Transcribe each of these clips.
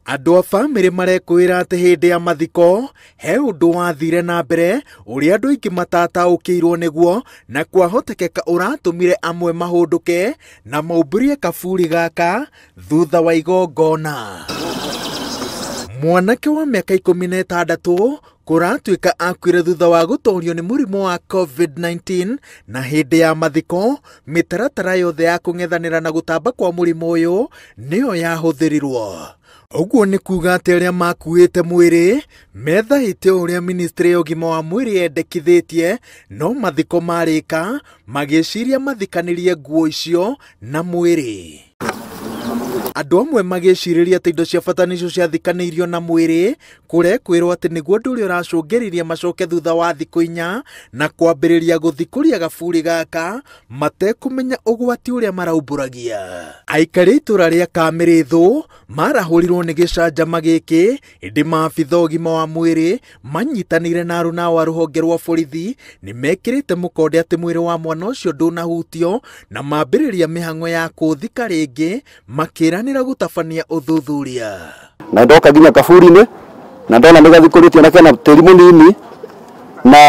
Andũ a bamĩrĩ marekũĩra atĩ hĩndĩ ya mathiko he ũndũ wathire na mbere ũrĩa andũ aingĩ matataũkĩirwo nĩguo, na kwahotekeka ũratũmire amwe mahũndũke na maumbũrie kaburi gaka thutha wa igongona. Mwanake wa mĩaka 16 kũratuĩka akuire thutha wa gũtorio nĩ mũrimũ wa COVID-19, na hĩndĩ ya mathiko mĩtaratara yothe ya kũng'ethanĩra na gũtamba kwa mũrimũ ũyũ nĩyo yahũthĩrirwo. Ũguo nĩ kuga atĩ arĩa makuĩte mwĩrĩ methaĩte ũrĩa ministry ya ũgima wa mwĩrĩ yendekithĩtie, no mathiko marĩka magĩciria mathikanĩrie nguo icio na mwĩrĩ. Andũ amwe magĩcirĩria atĩ indo cia bata nĩcio ciathikanĩirio na mwĩrĩ, kũrekwĩrwo atĩ nĩguo ũndũ ũrĩa ũracũngĩrĩria macoke thutha wa thikũ 4 na kwambĩrĩria gũthikũria gaburi gaka matekũmenya ũgwati ũrĩa maraumbũragia. Aikari a itũra rĩa Kamĩrĩthũ marahũrirwo nĩ gĩcanjama gĩkĩ ĩndĩ maabitha ũgima wa mwĩrĩ manyitanĩire na aruna a rũhonge rwa borithi nĩ mekĩrĩte mũkonde atĩ mwĩrĩ wa mwana ũcio ndũnahutio na mambĩrĩria mĩhang'o ya kũũthika rĩngĩ makĩranĩra gũtabania ũthuthuria. Na ndoka nginya kaburi-inĩ na ndona nĩ gathikũrĩtio na kena tĩri mũnini, na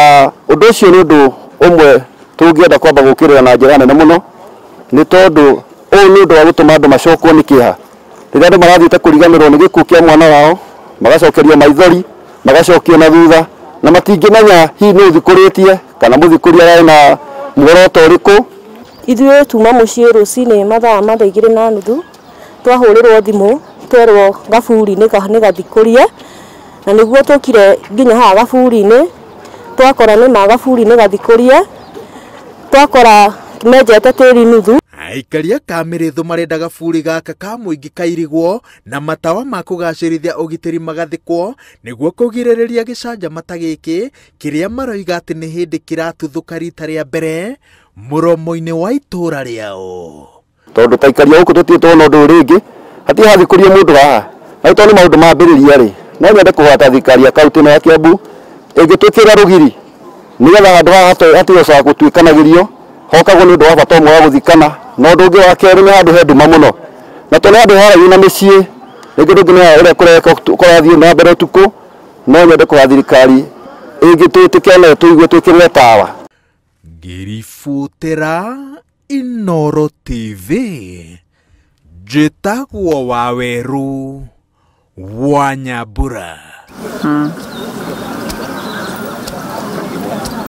ũndũ ũcio nĩ ũndũ ũmwe tũngĩenda kwamba gũkĩrĩra na njĩra nene mũno, nĩ tondũ ũyũ nĩ ũndũ wa gũtũma andũ macokwo nĩ kĩeha. Rĩrĩa andũ marathiĩte kũriganĩrwo nĩ gĩkuũ kĩa mwana wao, magacokerio maithori, magacokio na thutha, na matingĩmenya hihi nĩ ũthikũrĩtie kana mũthikũria ararĩ na muoroto ũrĩkũ. Ithuĩ tuma mũciĩ rũcinĩ mathaa ma thaa 2:30 twahũrĩrwo thimũ twerwo gaburi nĩ gathikũrie, na nĩguo tũkire nginya haha gaburi-inĩ twakora nĩ ma gaburi nĩ gathikũrie, twakora menjete tĩri nuthu. Aikari a Kamĩrĩthũ marenda gaburi gaka ka mũingĩ kairigwo na matawa ma kũgacĩrithia ũgitĩri magathikwo nĩguo kũgirĩrĩria gĩcanjama ta gĩkĩ kĩrĩa maroiga atĩ nĩ hĩndĩ kĩratuthũka rita rĩa mbere mũromo-inĩ wa itũra rĩao. Tondũ ta aikari a gũkũ tũtirĩ tuona ũndũ ũyũ rĩngĩ, hatirĩ hathikũrio mũndũ haha, na tondũ nĩ maũndũ mambĩrĩria rĩ, no nyende kũhoya ta thirikari ya kaũntĩ ĩno ya Kiambu ĩngĩtwĩkĩra rũgiri nĩgetha handũ haha hatigocoka gũtuĩkanagĩrio, hokagwo nĩ ũndũ wa bata ũmwe wa gũthikana, na ũndũ ũngĩ wa kerĩ nĩ handũ he nduma mũno, na tondũ handũ haraihu na mĩciĩ rĩngĩ ndũngĩmenya ũrĩa kũrathiĩ na mbere ũtukũ, no nyende kũhoya thirikari ĩngĩtwĩtĩkĩra nayo tũigue twĩkĩrĩre tawa. Ngĩributĩra Inooro TV, njĩtagwo Waweru wa Nyambura.